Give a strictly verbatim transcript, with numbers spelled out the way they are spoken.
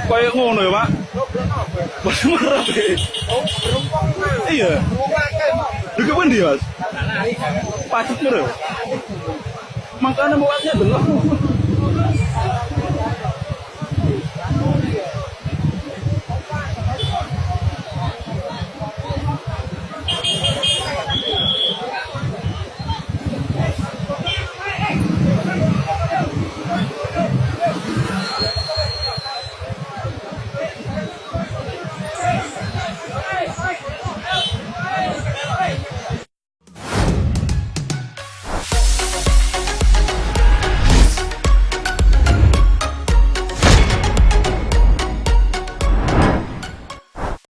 Kayak ngono ya, Pak? Masih murah, Pak. Iya. Dekat pundi, Mas? Pacet murah. Makanya buatnya belum.